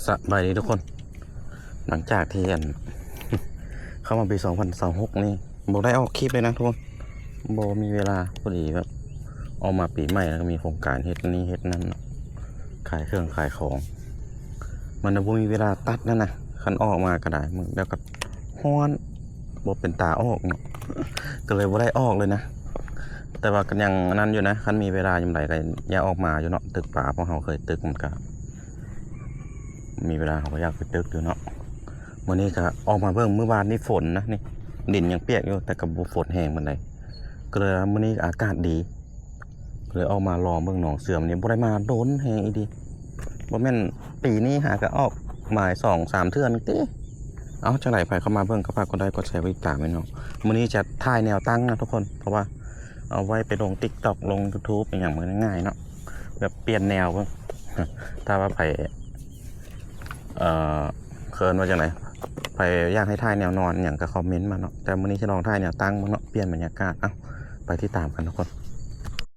ສະບາຍດີທຸກຄົນ ຫຼັງຈາກທີ່ອັນ ເຂົ້າມາປີສອງພັນຊາວຫົກນີ້ ບໍ່ໄດ້ອອກຄລິບເລີຍນະທຸກຄົນ ບໍ່ມີເວລາ ພໍດີແບບອອກມາປີໃໝ່ ແລ້ວກໍມີໂຄງການເຮັດນີ້ເຮັດນັ້ນ ຂາຍເຄື່ອງຂາຍຂອງ ມັນບໍ່ມີເວລາຕັດຫັ້ນນະ ຄັນອອກມາກໍໄດ້ ແລ້ວກໍຮ້ອນ ບໍ່ເປັນຕາອອກເນາະ ກໍເລີຍບໍ່ໄດ້ອອກເລີຍນະ ແຕ່ວ່າກໍຍັງອັນນັ້ນຢູ່ນະ ຄັນມີເວລາຍາມໃດກໍຢາກອອກມາຢູ່ເນາະ ຕຶກປາ ພວກເຮົາເຄີຍຕຶກ ມັນກໍມີເວລາເຮົາກໍຢາກໄປຕຶກຢູ່ເນາະ. ມື້ນີ້ກໍອອກມາເບິ່ງ ມື້ວານນີ້ຝົນນະ ນີ້ດິນຍັງປຽກຢູ່ ແຕ່ກໍບໍ່ຝົນແຮງປານໃດ ກໍເລີຍວ່າມື້ນີ້ອາກາດດີ ເລີຍອອກມາລອງເບິ່ງໜອງເຊື່ອມນີ້ ບໍ່ໄດ້ມາດົນແຮງອີ່ຫຼີ ບໍ່ແມ່ນປີນີ້ຫາກໍອອກມາສອງສາມເທື່ອນີ້ຕິ. ເອົ້າ ຈັ່ງໃດໃຜເຂົ້າມາເບິ່ງກໍຝາກກົດໄລກົດແຊກົດຕິດຕາມໄວ້ເນາະ. ມື້ນີ້ຈະຖ່າຍແນວຕັ້ງນະທຸກຄົນ ເພາະວ່າເອົາໄວ້ໄປລົງຕິກຕັອກ ລົງຢູທູບ ອີ່ຫຍັງ ມັນງ່າຍເນາະ ແບບປ່ຽນແນວເບິ່ງ ຖ້າວ່າໃຜ ເອີ ເອີ້ນວ່າຈັ່ງໃດ ໃຜຢາກໃຫ້ຖ່າຍແນວນອນຫຍັງກໍຄອມເມັນມາເນາະ. ແຕ່ມື້ນີ້ຈະລອງຖ່າຍແນວຕັ້ງເບິ່ງເນາະ ປ່ຽນບັນຍາກາດ. ເອົ້າ ໄປຕິດຕາມກັນທຸກຄົນ.